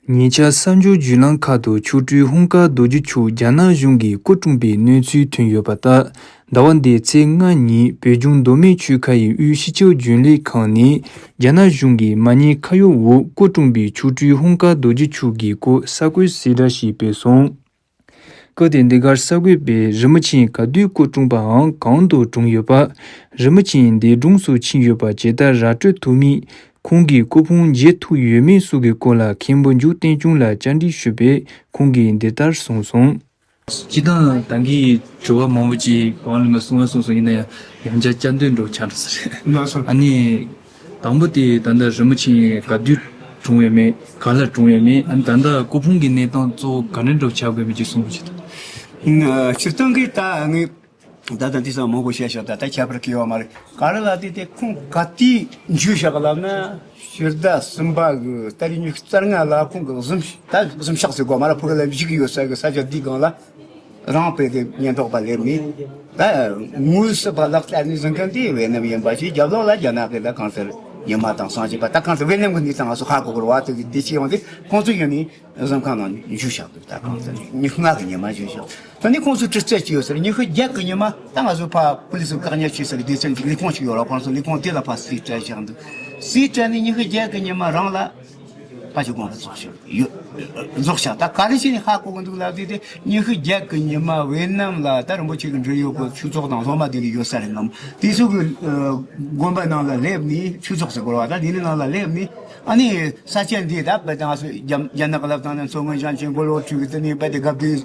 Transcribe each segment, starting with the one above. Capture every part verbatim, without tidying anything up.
ཉེ་ཆར་གསར་འབྱོར་བརྒྱུད་ལམ་ཁག་ཏུ་ཆོ་འཕྲུལ་ཧུང་དཀར་རྡོ་རྗེ་མཆོག་རྒྱ་ནག་གཞུང་གིས་སྐུ་བཀྲོངས་པའི་གནས་ཚུལ་ཐོན་ཡོད་པ་ལྟར། ཟླ་བ་འདིའི་ཚེས་ལྔ་ཉིན་བོད་ལྗོངས་མདོ་སྨད་ཆོལ་ཁ་ཡི་དབུས་སྤྱི་ཁྱབ་རྒྱུན་ལས་ཁང་ནས་རྒྱ་ནག་གཞུང་གི་མ་ཉེས་ཁ་གཡོག་འོག་སྐུ་བཀྲོངས་པའི་ཆོ་འཕྲུལ་ཧུང་དཀར་རྡོ་རྗེ་མཆོག་གི་སྐོར་གསར་འགོད་གསལ་བསྒྲགས་ཤིག་སྤེལ་སོང་། སྐབས་དེར་འདི་གར་གསར་འགོད་པས་རིན་པོ་ཆེ་ག་དུས་སྐུ་བཀྲོངས་པའམ་གང་དུ་བཀྲོངས་ཡོད་པ། རིན་པོ་ཆེ་འདས་གྲོངས་སུ་ཕྱིན་ཡོད་པ་ཇི་ལྟར་ར་སྤྲོད་ཐུབ་མིན། ཁོང་གི་སྐུ་ཕུང་མཇལ་ཐུབ་ཡོད་མེད་སོགས་ཀྱི་སྐོར་ལ་མཁན་པོ་འཇུ་བསྟན་སྐྱོང་ལ་བཅར་འདྲི་ཞུས་པས་ཁོང་གིས་འདི་ལྟར་གསུངས་སོང་། སྤྱིར་བཏང་ད་གིན་དྲི་བ་མང་པོ་ཅིག་གོང་ལ་མ་གསུངས་པ་གསུངས་སོང་། ཡིན་ན་ཡང་ཡང་བསྐྱར་བསྐྱར་ཟློས་འདྲ་བོ་ཆགས་འགྲོ་ས་རེད། ལགས་སོ། ཨ་ནི། དང་པོ་དེ་ད་ལྟ་རིན་པོ་ཆེ་ག་དུས་བཀྲོངས་ཡོད་མེད། ག་ལ་བཀྲོངས་ཡོད་མེད། ཨ་ནི་ད་ལྟ་སྐུ་ཕུང་གི་གནས་སྟངས་གཙོ་བོ་ག་འདྲ་འདྲ་བོ་ཆགས་དགོས་མིན་ཅིག་གསུང་རོགས་བྱེད་དང་། ཨ་སྤྱིར་བཏང་གི་ད་ངས་ད་ལྟ་འདི་ཚོ་མང་པོ་བཤད་ཤག་ད་ལྟ་ཁྱད་པར་གང་ཡང་ཡོད་མ་རེད། ག་རེ་ལབ་དུས་དེ་ཁོང་ག་དུས་འཇུས་ཤག་ལབ་ན། ཕྱི་ཟླ་གསུམ་པ་གི་ཏ་རིག་ཉི་ཤུ་རྩ་ལྔ་ལ་ཁོང་གི་གཟིམ་ད་གཟིམ་ཤག་ཟེར་དགོས་མ་རེད། ཕ་གི་ལ་བཞུགས་ཡོད་ས་གི་ས་ཆ་འདིའི་སྒང་ལ། རང་དཔེ་དེ་ཉེན་རྟོག་པ་སླེབས་ནས། ད་དངོས་སུ་ཕར་ལག་བསྟར་ནས་བཟུང་མཁན་དེ་ཝེ་ནམ་ཡིན་པ་ཞིག་རྒྱབ་ལོགས་ལ་རྒྱ་ནག་གི་ད་གང་ཟེར་ཉི་མ་དང་སངས་རྒྱས་པ། ད་གང་ཟེར་ཝེ་ནམ་གི་གནས་སྟངས་ང་ཚོ་ཧ་གོ་དགོས་རེད་བ། དེ་གི་དེ་ཅི་ཡོང་དུས་ཁོང་ཚོ་ཡོད་ནས་གཟིམ་ཁང་ནང་འཇུས་བཞག་འདུག་ད་གང་ཟེར་ཉི་ཤུ་ལྔ་གི་ཉི་མ་འཇུས་བཞག་ད་ནི་ཁོང་ཚོས་དྲི་རྩད་ཅི་ཡོད་ཟེར། ཉི་ཤུ་བརྒྱད་གི་ཉི་མ་ད་ང་ཚོ་ཕར་པུ་ལི་སི་བཀག་ཉར་བྱས་ཟེར་གི་སྡེ་ཚན་གྱི་ལས་ཁུངས་ཤིག་ཡོད་རེད། ཁོང་ཚོ་ལས་ཁུངས་དེ་ལ་ཕར་རྩིས་སྤྲད་བཞག་འདུག་རྩིས་སྤྲད་ནས་ཉི་ཤུ་བརྒྱད་གི་ཉི་མ་རང་ལ། ཕ་གི་དགོངས་པ་རྫོགས་ཤག་ཡོད། རྫོགས་ཤག་ད་ག་རེ་བྱས་ནས་ཧ་གོ་གི་འདུག་ལབ་དུས་དེ་ཉི་ཤུ་བརྒྱད་གི་ཉི་མ་ཝེ་ནམ་ལ་ད་རིན་པོ་ཆེ་གི་འབྲེལ་ཡོད་གི་ཆོས་ཚོགས་དང་སློབ་མ་དེ་འདྲ་ཡོད་ས་རེད་ནམ། དེ་ཚོ་གི་དགོན་པ་ནང་ལ་སླེབས་ནས་ཆོས་ཚོགས་ཟེར་དགོས་རེད་བ། ད་དེ་འདྲ་ནང་ལ་སླེབས་ནས་ཨ་ནི་ས་ཆ་འདི་ད་དཔེ་དང་སོ་རྒྱ་རྒྱ་ནག་གི་ལབ་སྟངས་ནས་མཚོ་སྔོན་ཞིང་ཆེན་མགོ་ལོག་ཁུལ་གི་དེ་ནས་དཔེ་དེ་དགའ་བདེ།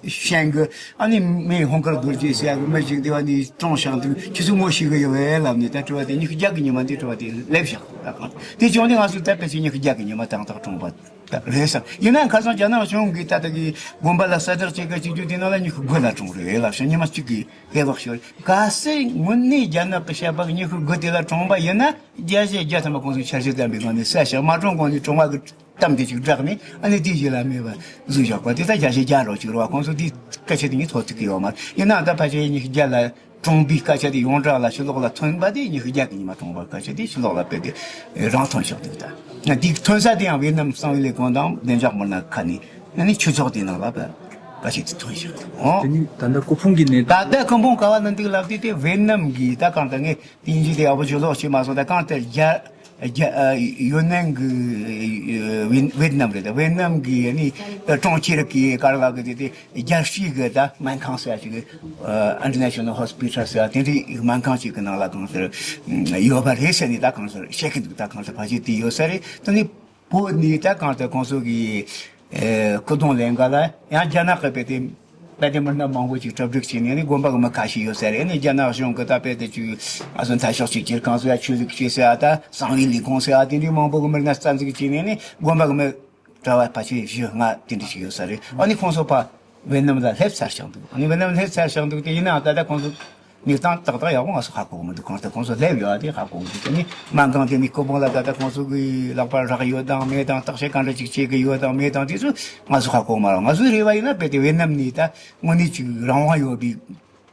ཤན་གི། ཨ་ནི་མི་ཧུང་དཀར་རྡོ་རྗེ་ཟེར་ཡ་གི་མི་ཞིག་དེ་བ་ནི་གྲོངས་ཤག་འདུག་ཁྱེད་ཚོས་ངོ་ཤེས་གི་ཡོད་པས་ལབ་ནས་ད་དྲི་བ་དེ་ཉི་ཤུ་བརྒྱད་གི་ཉི་མ་འདི་དྲི་བ་དེ་སླེབས་ཤག་ད་གང་དེ་བྱུང་དུས་ང་ཚོས་ད་ཕལ་ཆེར་ཉི་ཤུ་བརྒྱད་གི་ཉི་མ་དང་ཐོག་གྲོངས་པ་ད་རེད་བསམ། ཡིན་ནའང་ཁ་སང་རྒྱ་ནག་གཞུང་གིས་ད་ལྟ་གི་དགོན་པ་ལ་གསལ་བསྒྲགས་བྱེད་གི་གཅིག་གྱུར་དེ་ནང་ལ་ཉི་ཤུ་དགུ་ལ་གྲོངས་རེད་ལབ་ཤག་ཉི་མ་གཅིག་གི་ཧེ་བག་ཤོར། གལ་སྲིད་དངོས་གནས་རྒྱ་ནག་གི་བཤད་པ་གི་ཉི་ཤུ་དགུ་དེ་ལ་གྲོངས་པ་ཡིན་ན། བརྒྱ་ཆ་བརྒྱ་ཐམ་པ་ཁོང་ཚོས་འཆར་གཞི་བཏིང་པའི་སྒང་ནས་བསད་ཤག་མ་གྲོངས་གོང་ནས་གྲོངས་པ་གི་གཏམ་དེ་ཅིག་བསྒྲགས་ནས་ཨ་ནི་དེའི་རྗེས་ལ་མེད་པ་བཟོས་བཞག་པ་དེ་ད་བརྒྱ་ཆ་བརྒྱ་འགྲོ་ཅིག་རེད་བ། ཁོང་ཚོ་དེའི་སྐད་ཆ་དེ་ངས་ཐོས་ཐུབ་ཀྱི་ཡོད་མ་རེད། ཡིན་ནའང་ད་ཕལ་ཆེར་ཉི་ཤུ་བརྒྱད་ལ་གྲོངས་པའི་སྐད་ཆ་དེ་ཡོངས་གྲགས་ལ་ཕྱི་ལོགས་ལ་ཐོན་པ་དེ་ཉི་ཤུ་བརྒྱད་ཀྱི་ཉི་མ་གྲོངས་པ་སྐད་ཆ་དེ་ཕྱི་ལོགས་ལ་དཔེ་དེ་རང་ཐོན་ཤག་འདུག་ད་དེའི་ཐོན་ས་དེ་ཡང་ཝེ་ནམ་གསང་བའི་ལས་ཁུངས་དང་བདེ་འཇགས་མི་སྣ་ཁ་ནས་ཨ་ནི་ཆོས་ཚོགས་དེའི་ནང་ལ་དཔེ་སྐད་ཆ་དེ་ཐོན་ཤག་འདུག་ཨོ། དེ་ནི་ད་ལྟ་སྐུ་ཕུང་གི་གནས་ད་ལྟ་སྐུ་ཕུང་ག་བ་ན་འདུག་ལབ་དུས་དེ་ཝེ་ནམ་གི་ད་གང་ལྟར་ངས་དབྱིན་ཇི་དེ་ཡག་པོ་ཅིག་ཀློག་ཤེས་མ་སོང་། ད་གང་ལྟར་རྒྱ་རྒྱ་ཨ་ཡོ་ནན་གི་ཝེ་ཝེ་ཏི་ནམ་རེད། ད་ཝེ་ཏི་ནམ་གི་ནི་གྲོང་ཁྱེར་གི་ག་རེ་ལབ་གི་དེ་དེ་རྒྱལ་སྤྱིའི་གི་ད་སྨན་ཁང་ཟེར་ཡ་ཅིག་གི་ཨ་International Hospital ཟེར་ཡ་དེ་འདྲའི་སྨན་ཁང་ཅིག་གི་ནང་ལ་གང་ཟེར་ཡོད་པ་རེད་ཟེར་ནས་ད་གང་ཟེར་བཤད་གི་འདུག་ད་གང་ཟེར་ཕལ་ཆེར་དེ་ཡོད་ས་རེད། ད་ནི་བོད་ནས་ད་གང་ཟེར་ཁོང་ཚོ་གི་ཨེ་སྐུ་གདུང་ལེན་ག་ལ་ཡང་རྒྱ་ནག་གི་དཔེ་དེ། དཔེ་དེ་མི་སྣ་མང་པོ་ཅིག་གྲ་སྒྲིག་བྱས་ནས་ནི་དགོན་པ་གི་མི་ཁ་ཤས་ཡོད་ས་རེད། ནི་རྒྱ་ནག་གཞུང་གི་ད་དཔེ་དེ་ཅིག་ཨ་སོ་འཐབ་ཕྱོགས་གཅིག་གྱུར་ཁང་ཟེར་ཡ་ཆོས་ལུགས་ཆེ་ཟེར་ཡ་ད་གསང་བའི་ལས་ཁུངས་ཟེར་ཡ་དེ་འདྲའི་མང་པོ་གི་མི་སྣ་རྩ་འཛུགས་བྱས་ནས་ནི་དགོན་པ་གི་མི་གྲྭ་བ་ཕལ་ཆེར་བཞི་ལྔ་དེ་འདྲ་ཞིག་ཡོད་ས་རེད། ཨ་ནི་ཁོང་ཚོ་ཕར་ཝེ་ནམ་ལ་སླེབས་ཚར་བཞག་འདུག་ཨ་ནི་ཝེ་ནམ་སླེབས་ཚར་བཞག་འདུག་དེ་ཡིན་ནའང་ད་ལྟ་ཁོང་ཚོ་གནས་སྟངས་ཏག་ཏག་ཡག་པོ་ང་ཚོ་ཧ་གོ་གི་མི་འདུག་གང་ལྟར་ཁོང་ཚོ་སླེབས་ཡོད་ཨ་དེ་ཧ་གོ་གི་འདུག་དེ་ནི་སྨན་ཁང་དེ་ནི་སྐུ་ཕུང་ལ་ད་ལྟ་ཁོང་ཚོ་གི་ལག་པར་རག་ཡོད་དང་མེད་དང་བརྟག་དཔྱད་ག་འདྲ་ཅིག་བྱེད་གི་ཡོད་དང་མེད་དང་དེ་ཚོ་ང་ཚོ་ཧ་གོ་མ་རེད། ང་ཚོའི་རེ་བ་ཡིན་ན་དཔེ་དེ་ཝེ་ནམ་ནས་ད་དངོས་གནས་ཅིག་རང་དབང་ཡོད་པའི་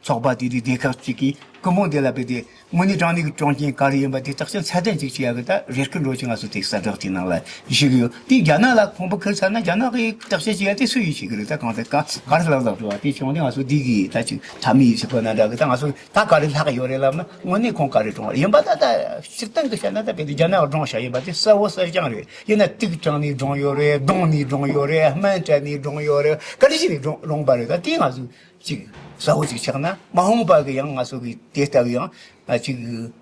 ཚོགས་པ་དེ་དེ་སྡེ་ཁག་ཅིག་གིས་སྐུ་ཕུང་དེ་ལ་དཔེ་དེ་དངོས་གནས་དྲང་གནས་ཀྱི་དྲང་རྐྱེན་ག་རེ་ཡིན་པ་དེ་བརྟག་དཔྱད་ཚད་ལྡན་ཅིག་བྱེད་ཡ་གི་ད་རེ་སྐུལ་འདྲ་ཅིག་ང་ཚོ་དེ་གསལ་བསྒྲགས་དེ་ནང་ལ་ཞུ་གི་ཡོད། དེ་རྒྱ་ནག་ལ་ཁུངས་སྤོ་ཁུར་ཚར་ན་རྒྱ་ནག་གིས་བརྟག་དཔྱད་བྱེད་ཡ་དེ་སུ་ཡིས་བྱེད་གི་རེད། ད་གང་ལྟར་ག་ག་རེ་ལབ་ལབ་འགྲོ་བ་དེ་བྱུང་དེ་ང་ཚོ་འདི་གི་ད་ཅིག་ཐ་མི་ཡིས་ཟེར་དགོས་ན་འདྲ་གི་ད་ང་ཚོ་ད་ག་རེ་ལྷག་ཡོད་རེད་ལབ་ན་དངོས་གནས་ཁོང་ག་རེ་བཀྲོངས་རེད། ཡིན་པ་ད་ད་སྤྱིར་བཏང་གི་བཤད་ན་ད་དཔེ་དེ་རྒྱ་ནག་བཀྲོངས་བཞག་ཡིན་པ་དེ་གསལ་བོ་གསལ་རྐྱང་རེད། ཡིན་ན་དུག་དྲངས་ནས་བཀྲོངས་ཡོད་རེད། རྡུང་ནས་བཀྲོངས་ཡོད་རེད། སྨན་སྤྲད་ནས་བཀྲོངས་ཡོད་རེད། ག་རེ་བྱས་ནས་བཀྲོངས་བཀྲོངས་པ་རེད། ད་དེ་ང་ཚོ་ཅིག་གསལ་བོ་ཅིག་ཆགས་ན་མ་འོངས་པ་གི་ཡང་ང་ཚོ་གི་དེ་ལྟ་བུ་ཡང་ཨ་ཅིག་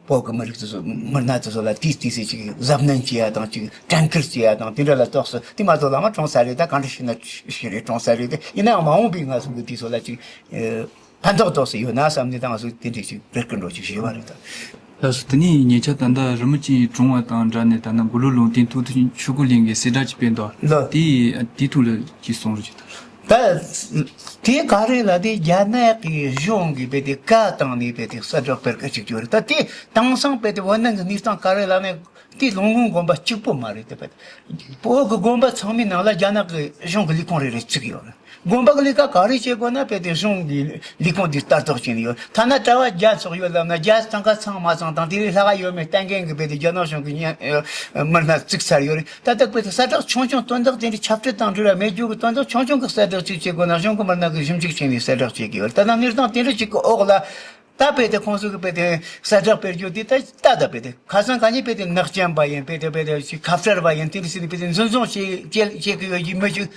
བོད་ཀྱི་མི་རིགས་དེ་ཚོ་མི་སྣ་དེ་ཚོ་ལ་དེའི་དུས་སུ་ཅིག་གཟབ་ནན་བྱེད་ཡ་དང་ཅིག་དྲན་སྐུལ་བྱེད་ཡ་དང་དེ་འདྲ་ལ་གཏོགས་སུ་དེ་མ་གཏོགས་བླ་མ་བཀྲོངས་ས་རེད། ད་གང་འདྲ་ཞིག་ན་ཞིག་རེད་བཀྲོངས་ས་རེད། དེ་ཡིན་ནའང་མ་འོངས་པའི་ང་ཚོ་གི་དུས་ཚོད་ལ་ཅིག་ཕན་ཐོགས་ཏོག་ཙམ་ཡོད་ན་བསམ་ནས་ད་ང་ཚོ་དེ་འདྲ་ཅིག་རེ་སྐུལ་འདྲ་ཅིག་ཞུས་པ་རེད་ད། ལགས་སོ། དེ་ནས་ཉེ་ཆར་ད་ལྟ་རིན་པོ་ཆེ་གྲོངས་པ་དང་སྦྲགས་ནས་ད་ལྟ་མགོ་ལོག་ལུང་བསྟན་མཐོ་ཤོས་ཆོས་འཁོར་གླིང་གི་གསལ་བསྒྲགས་ཅིག་སྤེལ་འདུག་ལགས། དེ་དེའི་ཐོག་ལ་ཅིག་གསུང་རོགས་ཅིག་དང་། ད་དེ་ག་རེ་ལ་དེ་རྒྱ་ནག་གི་གཞུང་གིས་དཔེ་དེ་བཀའ་བཏང་ནས་དཔེ་དེ་གསལ་བསྒྲགས་སྤེལ་ག་ཅིག་ཅོ་རེད། ད་དེ་དེང་སང་དཔེ་དེ་ཝེ་ནམ་གི་གནས་སྟངས་ག་རེ་ལ་ནས་ དེ་ལུང་ཀུན་དགོན་པ་གཅིག་པོ་མ་རེད་དེ། བོད་ཀྱི་དགོན་པ་ཚང་མའི་ནང་ལ་རྒྱ་ནག་གི་གཞུང་གི་ལས་ཁུངས་རེ་རེ་བཙུགས་ཡོད་རེད། དགོན་པ་གི་ལས་ཀ་ག་རེ་བྱེད་དགོས་ན་དཔེ་དེ་གཞུང་གི་ལས་ཁུངས་འདི་ལྟ་རྟོག་བྱེད་ནི་ཡོད། ཐ་ན་གྲྭ་བ་བརྒྱ་ཙམ་ཡོད་ལབ་ན་བརྒྱ་ཚང་ཀ་ཚང་མ་ཚང་དང་དེ་ལས་ལྷག་ཡོད་མེད་གཏན་འཁེལ་གི་དཔེ་དེ་རྒྱ་ནག་གཞུང་གི་མི་སྣ་བཙུགས་ཚར་ཡོད་རེད། ད་ལྟ་དཔེ་དེ་གསལ་བསྒྲགས་ཆུང་ཆུང་དོན་དག་དེ་འདྲའི་ཁྱབ་བསྒྲགས་དང་འབྲེལ་བ་མེད་རྒྱུ་གི་དོན་དག་ཆུང་ཆུང་གི་གསལ་བསྒྲགས་ཅིག་བྱེད་དགོས་ན་གཞུང་གི་མི་སྣ་གི་ཞིབ་འཇུག་བྱས་ནས་གསལ་བསྒྲགས་བྱེད་ཀྱི་ཡོད་རེད། ད་ལྟ་གནས་སྟངས་དེ་འདྲ་ཅིག་གི་འོག་ལ། ད་དཔེ་དེ་ཁོང་ཚོ་གི་དཔེ་དེ་གསལ་བསྒྲགས་སྤེལ་རྒྱུ་དེ་ད་ད་ད་དཔེ་དེ་ཁ་སང་ག་ཉིད་དཔེ་དེ་ནག་ཅན་པ་ཡིན། དཔེ་དེ་དཔེ་དེ་ཅིག་ཁ་བྲལ་བ་ཡིན། དེ་འདྲ་ཟེར་ནས་དཔེ་དེ་འཛིན་བཟུང་བྱེད་བྱེད་བྱེད་ཀྱི་ཡོད་ཀྱི་མི་ཅིག་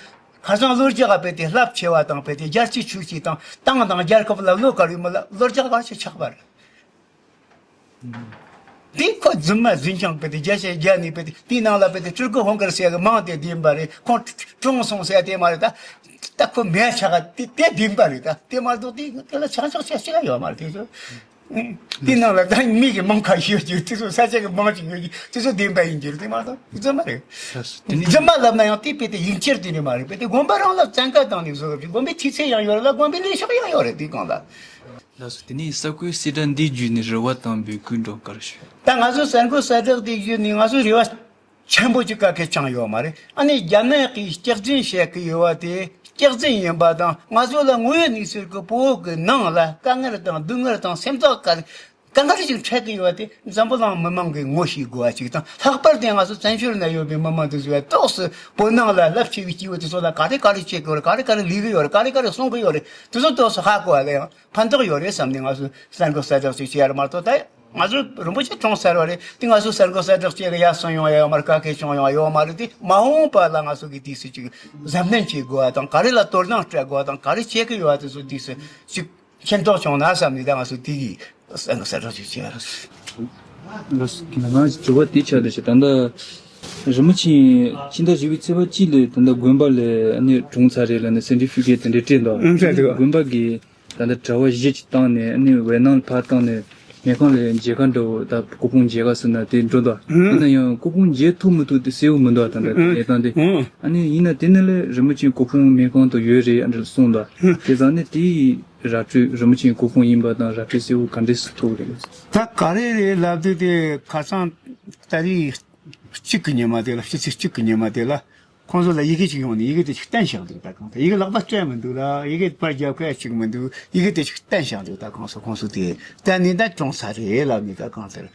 ཁ་སང་གློ་རྒྱག་ག་དཔེ་དེ་རླབས་ཆེ་བ་དང་དཔེ་དེ་རྒྱལ་སྤྱིའི་ཆོས་ཀྱི་དང་ཏང་དང་རྒྱལ་ཁབ་ལ་བློ་དཀར་བའི་མི་ལ་གློ་རྒྱག་ག་ཞིག་ཆགས་པ་རེད། དེ་ཁོ་རྫུན་མ་རྫུན་རྐྱང་དཔེ་དེ་རྒྱལ་ཞེན་རྒྱལ་ནས་དཔེ་དེ་དེའི་ནང་ལ་དཔེ་དེ་སྤྲུལ་སྐུ་ཧོང་ཀར་ཟེར་གི་མིང་དེ་བདེན་པ་རེད། ཁོང་གྲོངས་སོང་ཟེར་དེ་མ་རེད་ད། ད་ཁོ་མེད་ཆགས་དེ་དེ་བདེན་པ་རེད་ད། དེ་མ་གཏོགས་དེ་དེ་ལ་ཆགས་ཆགས་བྱས་ཤེས་ཡ་ཡོད་མ་རེད་དེ་ཚོ། དེ་ནང་ལ་ད་མི་གི་མིང་ཁ་ཤས་ཡོད་ཀྱི་དེ་ཚོ་ས་ཆ་གི་མིང་ཅིག་ཡོད་ཀྱི་དེ་ཚོ་བདེན་པ་ཡིན་གྱི་རེད། དེ་མ་གཏོགས་རྫུན་མ་རེད། རྫུན་མ་ལབ་ན་ཡང་དེ་དཔེ་དེ་ཡིན་ཕྱིར་དེ་ནི་མ་རེད། དཔེ་དེ་དགོན་པ་རང་ལ་བཙན་བཀའ་བཏང་ནས་བཟོ་སྐབས་ཀྱི་དགོན་པའི་ཐིག་ཚད་ཡང་ཡོད་རེད་ལ་དགོན་པའི་ལས་ཤག་ཡང་ཡོད་རེད། དེ་གང་ལ། ལགས་སོ། དེ་ནས་ས་ཁུལ་གསལ་བསྒྲགས་འདི་བརྒྱུད་ནས་རེ་བ་དང་འབོད་སྐུལ་འགྲོ་ག་རེ་ཞུ། ད་ང་ཚོ་གསར་འགོད་གསལ་བསྒྲགས་འདི་བརྒྱུད་ནས་ང་ཚོ་རེ་བ་ཆེན་པོ་ཅིག་ག་གེ་ཅང་ཡོད་མ་རེད། ཨ་ནི་རྒྱ་ནག་གིས་སྐྱག་རྫུན་བཤད་ཀྱི་ཡོད་པ་དེ་སྐྱག་རྫུན་ཡིན་པ་དང་། ང་ཚོ་ལ་དངོས་ཡོད་གནས་ཚུལ་གྱི་བོད་ཀྱི་ནང་ལ་དཀའ་ངལ་དང་སྡུག་བསྔལ་དང་སེམས་ཐག་ག་ག་འགའ་རེ་ཞིག་འཕྲད་ཀྱི་ཡོད་པ་དེ་འཛམ་བུ་གླིང་མི་མང་གིས་ངོ་ཤེས་དགོས་པ་ཅིག་དང་། ལྷག་པར་དུ་ང་ཚོ་བཙན་བྱོལ་ན་ཡོད་པའི་མི་མང་དེ་ཚོ་ཡང་ཏོག་ཙམ་བོད་ནང་ལ་རླབས་ཆེ་བའི་སྐྱེས་བུ་དེ་ཚོ་ལ་ག་རེ་ག་རེ་བྱེད་ཀྱི་ཡོད་རེད། ག་རེ་ག་རེ་ལས་ཀྱི་ཡོད་རེད། ག་རེ་ག་རེ་གསུང་གི་ཡོད་རེད། དེ་ཚོ་ཏོག་ཙམ་ཧ་གོ་བ་ལ་ཡང་ཕན་ཐོགས་ཡོད་རེད་བསམ་ནས་ང་ཚོ་གསར་འགོད་གསལ་བསྒྲགས་ཅིག་བྱས་ཡ་རེད་མ་གཏོགས། ད་ང་ཚོ་རིན་པོ་ཆེ་གྲོངས་ཚར་བ་རེད། དེ་ང་ཚོ་གསར་འགོད་གསལ་བསྒྲགས་བྱས་གི་ཡར་སོང་ཡོང་ཡ་ཡོད་མ་རེད། ག་གེ་བྱུང་ཡོང་ཡ་ཡོད་མ་རེད། དེ་མ་འོངས་པ་ལ་ང་ཚོ་གི་དུས་སུ་ཅིག་གཟབ་ནན་བྱེད་དགོས་པ་དང་། ག་རེ་ལ་དོ་སྣང་སྤྲད་དགོས་པ་དང་། ག་རེ་བྱེད་ཀྱི་ཡོད་པ་དེ་ཚོ་དུས་སུ་ཅིག་མཁྱེན་རྟོགས་བྱུང་ན་བསམ་ནས་ད་ང་ཚོ་དེ་གི་གསར་འགོད་གསལ་བསྒྲགས་ཅིག་བྱས་ཡ་རེད། ལགས་སོ། ང་དྲི་བ་དེ་ཆགས་བསྡད་ཤག་ད་ལྟ་རིན་པོ་ཆེ་ཕྱི་ཟླ་བཞི་པའི་ཚེས་པ་གཅིག་ལ་ད་ལྟ་དགོན་པ་ལ་ཨ་ནི་གྲོངས་ཚར་རེད་ལབ་ནས་སེར་ཊི་ཕི་ཀེཊ་དེ་འདྲ་སྤྲད་འདུག་ཨང་། སྤྲད་འདུག་དགོན་པ་གིས་ད་ལྟ་གྲྭ་པ་བཞི་ཅིག་བཏང་ནས། ཨ་ནི་ཝེ་ནམ་ལ་ཕར་བཏང་ནས་མེ་ཁང་ལ་མཇལ་ཁ་འདྲ་བོ། ད་སྐུ་ཕུང་མཇལ་ཁ་ཟེར་ན་དེ་འགྲོ་འདུག་ཨང་། ཡིན་ན་ཡང་སྐུ་ཕུང་མཇལ་ཐུབ་མི་ཐུབ་དེ་གསལ་པོ་མི་འདུག་ད་ལྟ་ཨང་། གནས་སྟངས་དེ། ཨང་། ཨ་ནི་ཡིན་ན་དེ་ནས་ལས་རིན་པོ་ཆེ་སྐུ་ཕུང་མེ་ཁང་དུ་ཡོད་རེད་ཨ་འདྲ་གསུངས་འདུག་ཨང་། དེ་ཙང་ནས་དེའི་ར་སྤྲོད་རིན་པོ་ཆེའི་སྐུ་ཕུང་ཡིན་པ་དང་ར་སྤྲོད་གསལ་པོ་ག་འདྲས་སུ་ཐུབ་རེད། ད་ག་རེ་རེད་ལབ་དུས་དེ་ཁ་སང་ཏ་རིག་གཅིག་གི་ཉི་མ་དེ་ལ། ཕྱི་ཚེས་གཅིག་གི་ཉི་མ་དེ་ལ་ཁོང་ཚོ་ལ་ཡི་གེ་ཅིག་ཡོང་ནས་ཡི་གེ་དེ་ཅིག་བསྟན་བཞག་འདུག་ད་གང་ལྟར་ཡི་གེ་ལག་པ་སྤྲད་མི་འདུག་ལ། ཡི་གེ་པར་རྒྱབ་མཁན་ཅིག་མི་འདུག་ཡི་གེ་དེ་ཅིག་བསྟན་བཞག་འདུག་ད་ཁོང་ཚོ་ཁོང་ཚོ་དེ་བསྟན་ནས་ད་གྲོངས་ཚར་རེད་ལབ་ནས་ད་གང་ལྟར་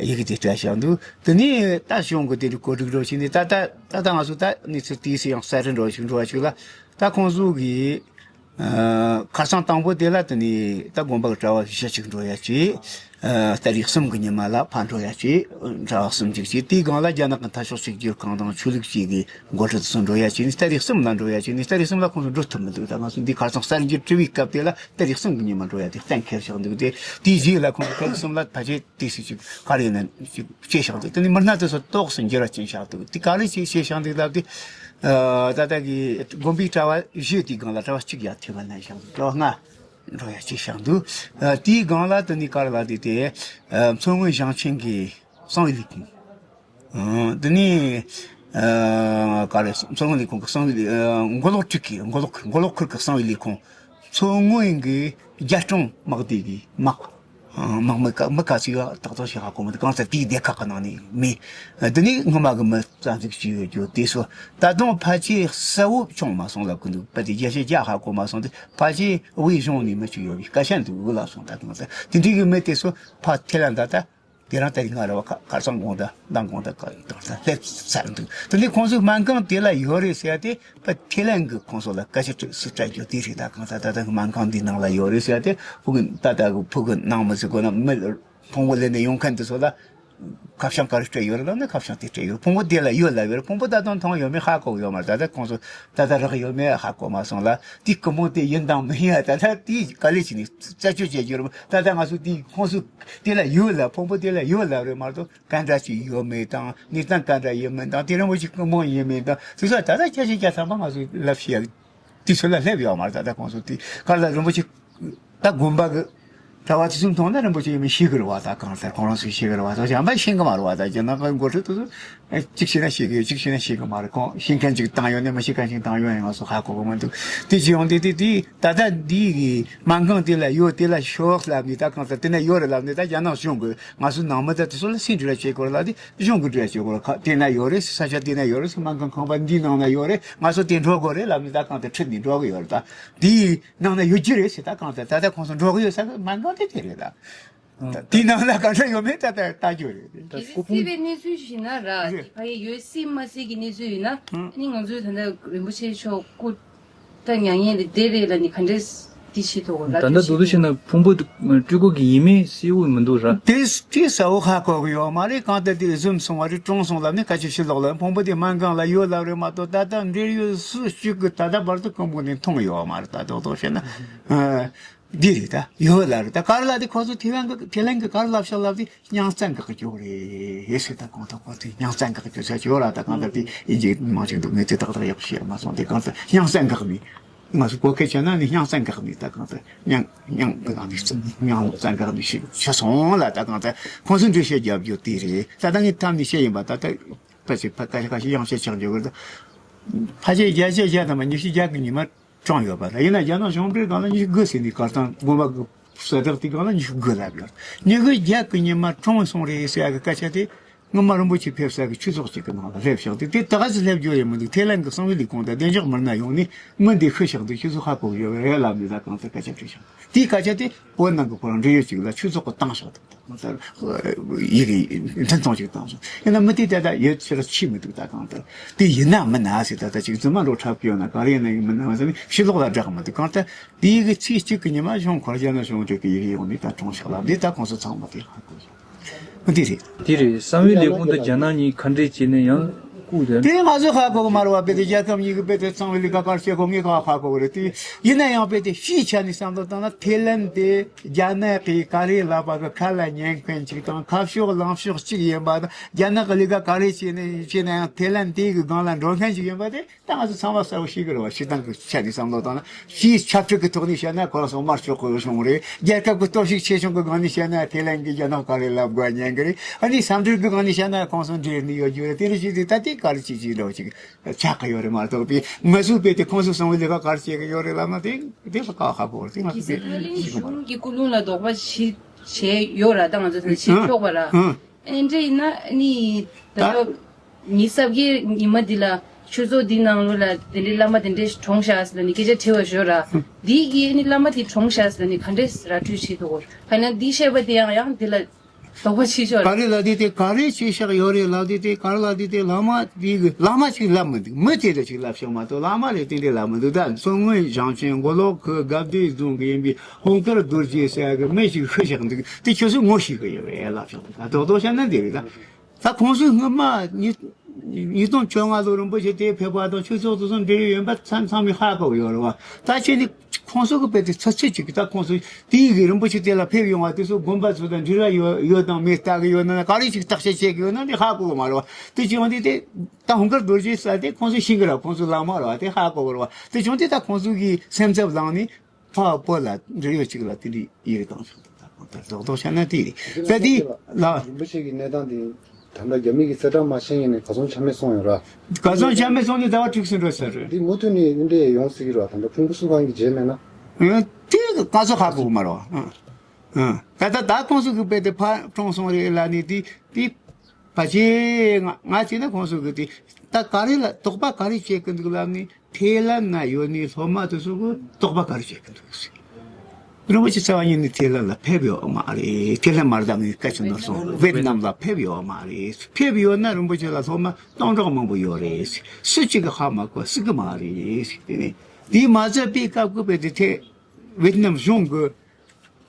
ཡི་གེ་དེ་སྤྲད་བཞག་འདུག་དེ་ནས་ད་གཞུང་གི་དེ་འདྲ་གོ་སྒྲིག་འགྲོ་བྱས་ནས་ད་ད་ད་ད་ང་ཚོ་ད་གནས་ཚུལ་དེའི་སྲིད་ཡང་གསལ་རེ་འགྲོ་ཞིག་འགྲོ་བ་ཞིག་ལ། ད་ཁོང་ཚོ་གིས་ཨ་ཁ་སང་དང་པོ་དེ་ལ་དེ་ནས་ད་དགོན་པ་གི་གྲྭ་པ་བཞི་ཅིག་འགྲོ་ཡ་བྱས། ཨ་ཏ་རིག་གསུམ་གི་ཉི་མ་ལ་ཕར་འགྲོ་ཡ་བྱས། གྲྭ་པ་གསུམ་ཅིག་བྱས། དེའི་སྒང་ལ་རྒྱ་ནག་གི་འཐབ་ཕྱོགས་གཅིག་གྱུར་ཁང་དང་ཆོས་ལུགས་གཅིག་གི་འགོ་ཁྲིད་ཚོ་འགྲོ་ཡ་བྱས་ནས་ཏ་རིག་གསུམ་ལ་འགྲོ་ཡ་བྱས་ནས། ཏ་རིག་གསུམ་ལ་ཁོང་ཚོ་འགྲོ་ཐུབ་མི་འདུག་ད་ང་ཚོ་འདི་ཁ་སང་གསར་འགྱུར་དྲི་བའི་སྐབས་དེ་ལ་ཏ་རིག་གསུམ་གི་ཉི་མ་འགྲོ་ཡ་དེ་གཏན་འཁེལ་བཞག་འདུག་དེ་དེའི་རྗེས་ལ་ཁོང་ཚོ་ཏ་རིག་གསུམ་ལ་ཕལ་ཆེར་དེ་སྲིད་ཅིག་ག་རེ་ཡིན་ན་ཅིག་བྱས་བཞག་འདུག་དེ་ནི་མི་སྣ་དེ་ཚོ་ཏོག་ཙམ་འགྱུར་བ་ཕྱིན་བཞག་འདུག་དེ་ག་རེ་ཅིག་བྱས་བཞག་འདུག་ལབ་དུས། ཨ་ད་ལྟ་གི་དགོན་པའི་གྲྭ་པ་བཞི་དེའི་སྒང་ལ་གྲྭ་པ་གཅིག་ཡར་ཐོན་པ་ནང་བཞག་འདུག་གྲྭ་པ་ལྔ་འགྲོ་ཡ་ཅིག་བཞག་འདུག་ཨ་དེའི་སྒང་ལ་དེ་ནི་ག་རེ་ལབ་དུས་དེ། ཨ་མཚོ་སྔོན་ཞིང་ཆེན་གྱི་གསང་བའི་ལས་ཁུངས། ཨ་དེ་ནི་ཨ་ག་རེ། མཚོ་སྔོན་ལས་ཁུངས་ཀྱི་གསང་བའི་ལས། ཨ་མགོ་ལོག་ཁུལ་གྱི། མགོ་ལོག་ཁུལ། མགོ་ལོག་ཁུལ་གྱི་གསང་བའི་ལས་ཁུངས། མཚོ་སྔོན་གྱི་རྒྱལ་གྲོང་དམག་སྡེ་གི་དམག་ཨ་དམག་མི་ག་མི་ག་ཚོད་ཡོད་ཏག་ཏག་ཞིག་ཧ་གོ་མི་འདུག་གང་ཟེར་དེའི་སྡེ་ཁག་གི་ནང་ནས་མི། ཨ་དེ་ནི་སྔོན་མ་གི་མི་རྩ་འཛུགས་བྱས་ཡོད་རྒྱུ་དེ་ཚོ་ད་དུང་ཕལ་ཆེར་གསལ་བོ་བྱུང་མ་སོང་ལབ་ཀྱི་འདུག་དཔེ་དེ་རྒྱ་ཆེ་རྒྱ་ཧ་གོ་མ་སོང་སྟེ། ཕལ་ཆེར་དབུས་གཞུང་ནས་མི་གཅིག་ཡོད་པའི་སྐད་ཆ་འདུག་ལབ་སོང་། ད་གང་ཟེར་དེ་འདྲའི་གི་མི་དེ་ཚོ་ཕར་ཐེ་ལན་ད་ལྟ། དེ་རིང་ཏ་རིག་ལྔ་རེད་པ། ཁ་ཁ་སང་དགོང་དག་མདང་དགོང་དག་ག་དང་ད་སླེབས་ཚར་འདུག་དེ་ནས་ཁོང་ཚོའི་སྨན་ཁང་དེ་ལ་ཡོད་རེད་ཟེར་ཏེ། པ་ཐེ་ལན་གྱི་ཁོང་ཚོ་ལ་སྐད་ཆ་དྲི་སུ་སྤྲད་རྒྱུ་དེ་རེད། ད་གང་ལྟར་ད་ལྟ་གི་སྨན་ཁང་འདིའི་ནང་ལ་ཡོད་རེད་ཟེར་ཏེ། ཕྲུ་གུ་ད་ལྟ་གི་ཕྲུ་གུ་ནང་མི་ཟེར་དགོས་ན་མི་ཕུང་པོ་ལེན་ནས་ཡོང་མཁན་དེ་ཚོ་ལ་ཁ་བྱང་ག་རེ་སྤྲད་ཡོད་རེད་ལབ་ན། ཁ་བྱང་དེ་སྤྲད་ཡོད། ཕུང་པོ་དེ་ལ་ཡོད་ལབ་ཡོད་རེད། ཕུང་པོ་ད་དུང་མཐོང་ཡོད་མེད་ཧ་གོ་ཡོད་མ་རེད། ད་ལྟ་ཁོང་ཚོ་ད་ལྟ་རག་ཡོད་མེད་ཧ་གོ་མ་སོང་ལ། དེའི་སྐུ་ཕུང་དེ་ཡིན་དང་མིན་ཡ་ད་ལྟ་དེ་ག་ལེ་བྱས་ནས་རྩད་གཅོད་བྱེད་རྒྱུ་རེད། ད་ལྟ་ང་ཚོ་དེ་ཁོང་ཚོ་དེ་ལ་ཡོད་ལབ། ཕུང་པོ་དེ་ལ་ཡོད་ལབ་རེད་མ་གཏོགས། ག་འདྲ་ཅིག་ཡོད་མེད་དང་། གནས་སྟངས་ག་འདྲ་ཡིན་མིན་དང་། དེ་རིན་པོ་ཆེ་སྐུ་ཕུང་ཡིན་མིན་དང་། དེ་ཚོ་ད་ལྟ་བརྒྱ་ཆ་བརྒྱ་ཐམ་པ་ང་ཚོས་ལབ་ཤེས་ཡ་དུས་ཚོད་ལ་སླེབས་ཡོད་མ་རེད། ད་ལྟ་ཁོང་ཚོ་དེ་ག་ལ་རིན་པོ་ཆེ་ད་དགོན་པ་གི་ གྲྭ་བ་དེ་ཚོ་མཐོང་ན་རིན་པོ་ཆེ་མི་ཤེས་གི་རེད་བ། ད་གང་ལྟར་ཁོང་རང་ཚོས་ཤེས་གི་རེད་བ། ད་གཞན་པ་ཤེས་གི་མ་རེད་བ། ད་རྒྱ་ནག་གི་འགོ་ཁྲིད་དེ་ཚོ་གཅིག་ཤེས་ན་ཤེས་གི་ཡོད། གཅིག་ཤེས་ན་ཤེས་གི་མ་རེད། ཁོང་ཤེས་མཁན་ཅིག་བཏང་ཡོད་ནས་མི་ཤེས་མཁན་ཅིག་བཏང་ཡོད་ཡང་ང་ཚོ་ཧ་གོ་གི་མི་འདུག། དེ་བྱས་ཡོང་དུས་དེ་དེ་ད་ལྟ་འདི་གི་སྨན་ཁང་དེ་ལ་ཡོད། དེ་ལ་ཤོག་ལབ་ནས། ད་གང་ལྟར་དེ་ན་ཡོད་རེད་ལབ་ནས། ད་རྒྱ་ནག་གཞུང་གི་ང་ཚོ་ནང་མི་ད་དེ་ཚོ་ལ་སེམས་ཁྲལ་བྱེད་དགོས་རེད་ལབ་དེ། གཞུང་གི་འགྲེལ་བཤད་བྱེད་དགོས་རེད། ཁ་དེ་ན་ཡོད་རེད། ས་ཆ་དེ་ན་ཡོད་རེད། སྨན་ཁང་ཁང་པ་འདིའི་ནང་ན་ཡོད་རེད། ང་ཚོ་དེ་འགྲོ་དགོས་རེད་ལབ་ནས། ད་གང་ལྟར་ཁྲིད་ནས་འགྲོ་གི་ཡོད་རེད། ད་དེའི་ནང་ན་ཡོད་རྒྱུ་རེད་ཟེར། ད་གང་ལྟར་ད་ལྟ་ཁོང་ཚོ་འགྲོ་གི་ཡོད་ས་གི་སྨན་ཁང་དེ་དེ་རེད། ད་དེའི་ནང་ལ་ག་འདྲ་ཡོད་མེད་ད་ལྟ་ལྟ་རྒྱུ་རེད། ད་གལ་སྲིད་སྐུ་ཕུང་སྲིད་པའི་གནས་ཚུལ་ཞིག་ན་ར། རེད། དེ་ཕ་གི་ཡོད་སྲིད་མ་སྲིད་ཀྱི་གནས་ཚུལ་ཡིན་ན། ཨ་ནི་ང་ཚོའི་ད་ལྟ་རིན་པོ་ཆེ་མཆོག་སྐུ་ད་མྱ་ངན་ལས་འདས་རེད་ལབ་ནས་ག་འདྲས་འདི་བྱེད་ཐུབ་གོ་ར། ད་ལྟ་དུ་དུ་བྱས་ན་ཕུང་པོ་དེ་སྤྲུལ་སྐུ་གི་ཡིན་མིན་གསལ་བོ་མི་འདུག་ར། དེ་དེ་གསལ་བོ་ཧ་གོ་གི་ཡོད་མ་རེད། གང་ལྟར་དེ་བཟུམ་སོང་བ་རེད། གྲོངས་སོང་ལབ་ནས་སྐད་ཆ་ཕྱི་ལོགས་ལ། ཕུང་པོ་དེ་སྨན་ཁང་ལ་ཡོད་ལབ་རེད་མ་གཏོགས། ད་ལྟ་འབྲེལ་ཡོད་སུ་གཅིག་གིས་ད་ལྟ་བར་དུ་སྐུ་ངོ་ནས་མཐོང་ཡོད་མ་རེད། ད་རྡོག་རྡོག་བཤད་ན། ཨ། འདི་རེད། ད་ཡོད་ལ་རེད། ད་ག་རེ་ལབ་དེ་ཁོ་ཚོ་ཐེ་ཝན་གི་ཐེ་ལན་གི་ག་རེ་ལབ་ཤག་ལབ་དེ་སྙིང་རྩ་འགག་གི་ཡོད་རེད་ཟེར། ད་གང་ལྟར་ཁོ་ཚོས་སྙིང་རྩ་འགག་གི་ཡོད་ཟེར་གྱི་ཡོད་ར། ད་གང་ལྟར་དེ་ཨིན་ཇི་མང་ཆེ་འདུག་ངས་དེ་ཏག་ཏག་ཡག་པོ་ཤེས་མ་སོང་། དེ་གང་ལྟར་སྙིང་རྩ་འགག་ནི། ང་ཚོ་བོད་སྐད་བྱས་ན་ནི་སྙིང་རྩ་འགག་ནི། ད་གང་ལྟར་སྙིང་སྙིང་གི་ནང་ནས་སྙིང་རྩ་འགག་ནི་ཞིག་ཆགས་སོང་ལ། ད་གང་ལྟར་ཁོང་ཚོ་འགྲེལ་བཤད་རྒྱབ་རྒྱུ་དེ་རེད། ད་ལྟ་ངས་ཐམ་ནས་བཤད་ཡིན་པ། ད་ལྟ་ཕལ་ཆེར་ཕ་ཁ་ཤས་ཁ་ཤས་ཡང་བཤད་ཆགས་འགྲོ་གི་རེད། ད་ཕལ་ཆེར་བརྒྱ་ཆ་བརྒྱ་ཐམ་པ་ཉི་ཤུ་བརྒྱ་གི་ཉི་མ་གྲངས་ཡོད་པ་རེད། ཡིན་ན་རྒྱ་ནག་གཞུང་འབྲེལ་སྒང་ལ་ཉི་ཤུ་དགུ་ཟེར་ནས། གར་སྟངས་དགོན་པ་གི་གསལ་བསྒྲགས་དེ་སྒང་ལ་ཉི་ཤུ་དགུ་ལབ་ཡོད། ཉི་ཤུ་བརྒྱ་གི་ཉི་མ་གྲོངས་སོང་རེད་ཟེར་ཡ་གི་སྐད་ཆ་དེ་སྔོན་མ་རིན་པོ་ཆེ་ཕེབས་ས་གི་ཆོས་ཚོགས་གཅིག་གི་ནང་ལ་སླེབས་ཤག་དེ། དེ་ད་ག་ཚོད་སླེབས་རྒྱུ་རེད་མི་འདུག། ཐེ་ལན་གི་གསང་བའི་ལས་ཁུངས་དང་བདེ་འཇགས་མི་སྣ་ཡོང་ནས་མི་འདི་ཤི་ཤག་འདུག། ཁྱོད་ཚོ་ཧ་གོ་གི་ཡོད་རེད་ལབ་ནས། ད་གང་ཚོད་སྐད་ཆ་དྲིས་ཤག། དེའི་སྐད་ཆ་དེ་བོད་ནང་གི་ཁོ་རང་འབྲེལ་ཡོད་ཅིག་ལ་ཆོས་ཚོགས་གི་བཏང་ཤག་འདུག། ད་ཡི་གེ་འཕྲིན་ཐུང་ཅིག་བཏང་སོང་། ཡིན་ན་མི་དེ་ད་ལྟ་ཡོད་ཕྱིར་ཕྱིན་མི་འདུག། ད་གང་ལྟར་དེ་ཡིན་ན་མིན་ན་ཟེར། ད་ལྟ་ཅིག་རྫུན་མ་འགྲོ་འཁྲབ་ཀྱི་ཡོད་ན། ག་རེ་ཡིན་ན་ཡིན་མིན་ན་མ་ཟེར་ནས་ཕྱི་ལོགས་ལ་བསྒྲགས་མི་འདུག། གང་ལྟར་དེའི་གི་ཚེས་གཅིག་གི་ཉི་མ་གཞུང་ཁོ་ར་རྒྱ་ནག་གཞུང་གཅིག་གི་ཡི་གེ་ཡོང་ནས་ད་གྲོངས་ཤག་ལབ་ནས། ད་ཁོང་ཚོ་ཚང་མ་དེ་ཧ་གོ་ཤག། འདི་རེད། དེ་རེད། གསང་བའི་ལས་ཁུངས་དང་རྒྱ་ནག་གཉིས་ག་འདྲས་བྱས་ནས་ཡང་བཀུག་དེ། དེ་ང་ཚོས་ཧ་གོ་གི་མ་རེད་བ། དཔེ་དེ་རྒྱལ་ཁབ་གཉིས་ཀྱི་དཔེ་དེ་གསང་བའི་ལས་ཀ་ག་རེ་བྱེད་དགོས་ངས་ག་ཧ་གོ་གི་རེད། དེ་ཡིན་ན་ཡང་དཔེ་དེ་སྤྱིའི་ཆ་ནས་བསམ་བློ་བཏང་ན། ཐེ་ལན་དེ་རྒྱ་ནག་གི་ག་རེ་ལབ་པ་གི་ཁ་ལ་ཉན་མཁན་ཅིག་དང་། ཁ་ཕྱོགས་ལངས་ཕྱོགས་གཅིག་ཡིན་པ་དང་། རྒྱ་ནག་གི་ལས་ཀ་ག་རེ་བྱས་ནས་བྱས་ན་ཡང་ཐེ་ལན་དེ་གི་སྒང་ལ་འགྲོ་མཁན་ཅིག་ཡིན་པ་དེ། ད་ང་ཚོ་ཚང་མ་གསལ་པོ་ཤེས་ཀྱི་རེད་བ། སྤྱིར་བཏང་གི་ཆ་ནས་བསམ་བློ་བཏང་ན། སྤྱིའི་ཆབ་སྲིད་ཀྱི་ཐོག་ནས་བཤད་ན་ཁོ་རང་ཚོ་དམར་ཕྱོགས་ཀྱི་གཞུང་རེད། རྒྱལ་ཁབ་ཀྱི་སྟོབས་ཤུགས་ཆེ་ཆུང་གི་སྒང་ནས་བཤད་ན་ཐེ་ལན་གྱིས་རྒྱ་ནག་ག་རེ་ལབ་དགོས་ཉན་གྱི་རེད། ཨ་ནི་འཚམས་འདྲིར་གྱི་སྒང་ནས་བཤད་ན་ཁོང་ཚོ་འབྲེལ་ནས་ཡོད་རྒྱུ་རེད། དེ་འདྲ་བྱས་ཏེ་ད་དེ་ག་རེ་བྱེད་ཀྱི་འདྲ་བ་ཅིག་ཆགས་ཀྱི་ཡོད་རེད་མ་གཏོགས། དེ་ང་ཚོའི་དཔེ་དེ་ཁོང་ཚོས་གསང་བའི་ལས་ཀ་ག་རེ་བྱེད་ཀྱི་ཡོད་རེད་ལབ་ན། དེ་དེ་ལ་ཁག་ཁག་པོ་རེད། དེ་ང་ཚོ་དེ་ཤེས་ཀྱི་མ་རེད། གཞུང་གི་ཀུན་སློང་ལ་དོགས་པ་བྱེད་བྱས་ཡོད་ར། ད་ང་ཚོ་ད་བྱེད་ཆོག་པ་ར། ཨ་ནི་འདྲ་ཡིན་ན་ཨ་ནི་ད་ད་ཉི་ཤུ་རྩ་བརྒྱད་ཉི་མ་འདི་ལ་ཆོས་ཚོགས་འདི་ནང་ལོགས་ལ་དེ་འདྲའི་བླ་མ་དེ་འདྲས་གྲོངས་ཤག་ཟེར་ནས་སྐད་ཆ་དྲི་བ་ཤོར་ར། འདི་གིས་ཨ་ནི་བླ་མ་དེ་གྲོངས་ཤག་ཟེར་ནས་ག་འདྲས་ར་འཕྲོད་བྱེད་ཐུབ་གོ། ཧ་ན་འདི་བཤད་པ་དེ་ཡང་ཡང་འདི་ལ་དོགས་པ་བྱེད་ཤོར་ར། ག་རེ་ལབ་དེ་དེ་ག་རེ་བྱེད་ཤག་ཡོད་རེད་ལབ་དེ་དེ་ག་རེ་ལབ་དེ་དེ་བླ་མ་དེ་གི་བླ་མ་ཞིག་ལབ་མི་འདུག། མི་དེ་འདྲ་ཞིག་ལབ་ཤག་མ་གཏོགས། བླ་མ་རེད་དེ་འདྲས་ལབ་མི་འདུག། ད་མཚོ་སྔོན་ཞིང་ཆེན་མགོ་ལོག་ཁུལ་དགའ་བདེ་རྫོང་གི་ཡིན་པའི་ཧོང་ཀར་རྡོ་རྗེ་ཟེར་ཡ་གི་མི་ཞིག་ཤི་ཤག་འདུག། དེ་ཁྱོད་ཚོས་ངོ་ཤེས་གི་ཡོད་རེད་ལབ་ཤག་འདུག། ད་དོག་དོག་བཤད་ན་འདི་རེད། ད་ད་ཁོང་ཚོས་སྔོན་མ་ཉིས་ཉིས་སྟོང་བཅོ་ལྔ་ལོ་རིན་པོ་ཆེ་དེ་ཕེབས་པ་དང་ཆོས་ཚོགས་དེ་ཚོ་འབྲེལ་ཡོད་ཡིན་པ་ཚང་ཚང་མས་ཧ་གོ་ཡོད་རེད་བ། ད་ཁྱེད་ནི་ཁོང་ཚོ་གི་དཔེ་དེ་ཚོད་ཚོད་ཅིག་གི། ད་ཁོང་ཚོས་དེའི་གི་རིན་པོ་ཆེ་དེ་ལ་ཕེབས་ཡོང་བ་དེ་ཚོ་དགོན་པ་ཚོ་དང་འབྲེལ་བ་ཡོད་ཡོད་དང་མེད་ལྟ་གི་ཡོད་ན། ག་རེ་ཞིག་བརྟག་དཔྱད་བྱེད་གི་ཡོད་ན་དེ་ཧ་གོ་གི་མ་རེད་བ། དེ་བྱུང་དུས་དེ་ད་ཧོང་ཀར་རྡོ་རྗེ་ཟེར་དེ་ཁོང་ཚོས་ཤེས་གི་རེད། ཁོང་ཚོ་བླ་མ་རེད་བ། དེ་ཧ་གོ་གི་རེད་བ། དེ་བྱུང་དུས་ད་ཁོང་ཚོ་གི་སེམས་འཚབ་ལངས་ནས། ཕར་བོད་ལ་འབྲེལ་ཡོད་ཅིག་ལ་དེ་འདྲའི་ཡི་གེ་བཏང་སོང་། ད་རྡོག་རྡོག་བཤད་ན་དེ་རེད། ད་དེ་ལ། རིན་པོ་ཆེ་གི་གནས་སྟངས་དེ་ད་ལྟ་རྒྱ་མི་གི་རྩེ་གྲ་མ་ཕྱིན་ཡིན་ནས་ག་ཚོད་ཆ་མེད་སོང་ཡོད་ར། ག་ཚོད་ཆ་མེད་སོང་ནས་ཟླ་བ་དྲུག་ཙམ་འགྲོ་ས་རེད། འདི་མུ་མཐུད་ནས་འདི་འདྲས་ཡོང་སྲིད་ཀྱི་ར། ད་ལྟ་ཕུང་པོ་གསུམ་གང་གི་རྗེས་མེད་ན། ཨ། དེ་ག་ཚོད་ཧ་གོ་གི་མ་རེད་བ། ཨ། ཨ། ད་ལྟ་ད་ཁོང་ཚོ་གི་དཔེ་དེ་ཕར་གྲོངས་སོང་རེད་ལབ་ནས། དེ་དེ་ཕལ་ཆེར་ང་ང་བྱས་ན་ཁོང་ཚོ་གི་དེ་ད་ག་རེ་ལ་དོགས་པ་ག་རེ་བྱེད་ཀྱི་འདུག་ལབ་ནས། ཐའི་ལན་ན་ཡོད་ནི་སློབ་མ་དེ་ཚོ་གི་དོགས་པ་ག་རེ་བྱེད་ཀྱི་འདུག་ཟེར། རིན་པོ་ཆེ་རྩ་བ་ཉིད་ནས་ཐའི་ལན་ལ་ཕེབས་ཡོད་མ་རེད། ཐའི་ལན་མ་རེད། ད་ངས་སྐད་ཆ་ནོར་སོང་། ཝེད་ནམ་ལ་ཕེབས་ཡོད་མ་རེད། ཕེབས་ཡོད་ན་རིན་པོ་ཆེ་ལ་སློབ་མ་སྟོང་ཕྲག་མང་པོ་ཡོད་རེད་ཟེར། སུ་གཅིག་གིས་ཧ་མ་གོ་སྲིད་གི་མ་རེད་ཟེར། དེ་ནས་དེའི་མ་ཚད་པའི་སྐབས་ཀྱི་དཔེ་དེ་ཐད་ཝེད་ནམ་གཞུང་གི་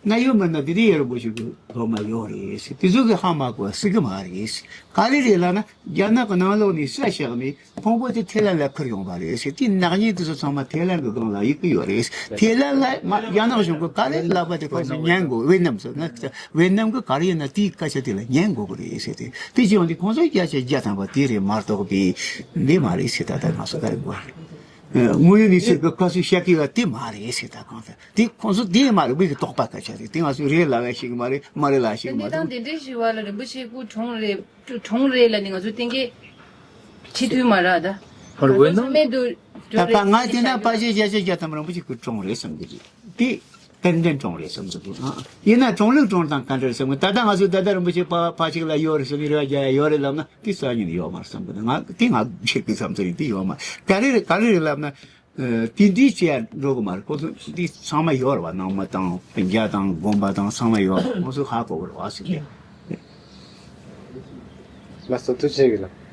གནད་ཡོད་མི་སྣ་དེ་འདྲའི་རིན་པོ་ཆེ་གི་སློབ་མ་ཡོད་རེད་ཟེར། དེ་ཚོ་གིས་ཧ་མ་གོ་སྲིད་གི་མ་རེད་ཟེར། ག་རེ་རེད་ལབ་ན། རྒྱ་ནག་གི་ནང་ལོགས་ནས་བསད་བཞག་ནས་ཕུང་པོ་དེ་ཐའི་ལན་ལ་ཁུར་ཡོང་བ་རེད་ཟེར། དེ་ནག་ཉེས་དེ་ཚོ་ཚང་མ་ཐའི་ལན་གི་སྒང་ལ་ཡོད་ཀྱི་ཡོད་རེད། ཐའི་ལན་ལ་མ་རྒྱ་ནག་གཞུང་གིས་ག་རེ་ལབ་པ་དེ་ཁོང་ཚོས་ཉན་དགོས། ཝེད་ནམ་ཚོ་ན། ཝེད་ནམ་གིས་ག་རེ་ཡིན་ན་དེའི་སྐད་ཆ་དེ་ལ་ཉན་དགོས་ཀྱི་རེད་ཟེར་ཏེ། དེ་བྱས་ཡོང་དུས་ཁོང་ཚོས་བརྒྱ་ཆ་བརྒྱ་ཐམ་པ་དེ་རེད་མ་གཏོགས་པའི་འདི་མ་རེད་ཟེར། ད་ལྟ་ང་ཚོ་ག་རེ་དགོས་རེད། དངོས་ཡོད་གནས་ཚུལ་གྱི་ཁ་སུ་བཤད་ཀྱི་ཡོད་དེ་མ་རེད་ཟེར། ད་གང་ཟེར་དེ་ཁོང་ཚོ་དེ་མ་རེད། བོད་ཀྱི་དོགས་པ་སྐད་ཆ་རེད། དེ་ང་ཚོས་རེད་ལབ་ཡ་ཞིག་མ་རེད། མ་རེད་ལབ་ཡ་ཞིག་མ་རེད། གནས་སྟངས་དེ་འདྲའི་ཞིག་བ་ལ་རིན་པོ་ཆེ་སྐུ་གྲོངས་རེད། གྲོངས་རེད་ལབ་ནས་ང་ཚོ་གཏན་འཁེལ་བྱེད་ཐུབ་མ་རེད། ད་ཧོར་བོད་ནང་ཚང་མས་དུ་ད་ད་ང་དེ་ན་ཕལ་ཆེར་བརྒྱ་ཆ་བརྒྱ་ཐམ་རིན་པོ་ཆེ་སྐུ་གྲོངས་རེད་བསམ་གྱི་རེད། དེ་ཏན་ཏན་གྲོངས་རེད་བསམ་གྱི་འདུག་ཨ། ཡིན་ན་གྲོངས་ལུགས་གྲོངས་སྟངས་ག་འདྲ་རེད་བསམ་གྱི། ད་ལྟ་ང་ཚོས་ད་ལྟ་རིན་པོ་ཆེ་ཕ་ཕ་ཞིག་ལ་ཡོད་རེད་ཟེར་ནས་རེ་བ་རྒྱག་ཡ་ཡོད་རེད་ལབ་ན་དེ་སང་ཉིན་ཡོད་མ་རེད་བསམ་གྱི་འདུག་ང་དེ་ང་ཆེད་ཀྱི་བསམ་ཚུལ་ཡིན། དེ་ཡོད་མ་རེད། ག་རེ་རེད་ག་རེ་རེད་ལབ་ན། ཨ། དེ་འདྲའི་བྱེད་ཡ་འགྲོ་གི་མ་རེད། ཁོ་ཚོ་འདི་ཚང་མ་ཡོད་རེད་བ། ནང་མི་དང་སྤུན་ཀྱག་དང་དགོན་པ་དང་ཚང་མ་ཡོད་རེད། ཁོ་ཚོ་ཧ་གོ་གི་རེད་བ་ཟེར་ཏེ། ལགས་སོ། ཐུགས་རྗེ་ཆེ་གི་ལགས།